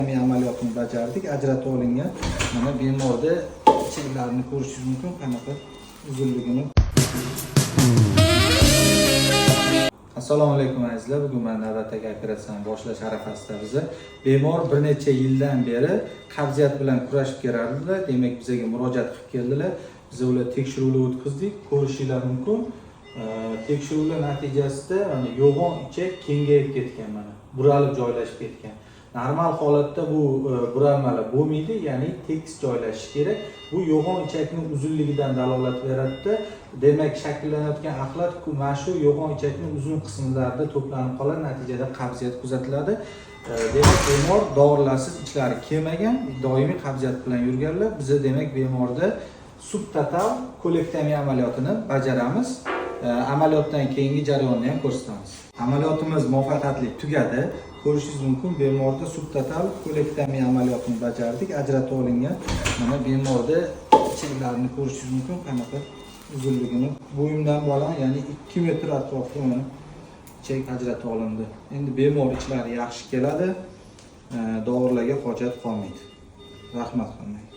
Amaliyotini bajardik, ajratib olingan. Mana bemorda ichaklarini ko'rishingiz mumkin, qanaqa uzunligini. Assalomu alaykum, azizlar. Bugun mana navbatdagi operatsiyani boshlash arafasida biza. Bemor bir necha yildan beri qabziyat bilan kurashib kelardilar. Demak, bizaga murojaat qilib keldilar. Biz ular tekshiruvlar o'tkazdik, ko'rishinglar mumkin. Tekshiruvlar natijasida mana yo'g'on ichak kengayib ketgan, mana buralib joylashib ketgan. Normal holatda bu buralmalar bo'lmaydi, ya'ni tekis joylashishi kerak. Bu yo'g'on ichakni uzunligidan dalolat beradida. Demak, shakllanayotgan axlat mana shu yo'g'on ichakni uzun qismlarida to'planib qoladi, natijada qabziyat kuzatiladi. Demak, bemor dorilarsiz ichlari kelmagan, doimiy qabziyat bilan yurganlar. Biza, demak, bemorda subtotal kolektomiya amaliyotini bajaramiz. Amaliyotdan keyingi jarayonni ham ko'rsatamiz. Amaliyotimiz muvaffaqiyatli tugadi. Ko'rishingiz mumkin, bemorda subtotal kolektomiya amaliyotini bajardik, ajratib olingan. Mana bemorda ichaklarini ko'rishingiz mumkin, qanaqa uzunligini. Bo'yimdan baland, ya'ni 2 metr atrofida mana ichak ajratib olindi. Endi bemor ichlari yaxshi keladi, dorilarga hojat qolmaydi. Rahmat hammaga.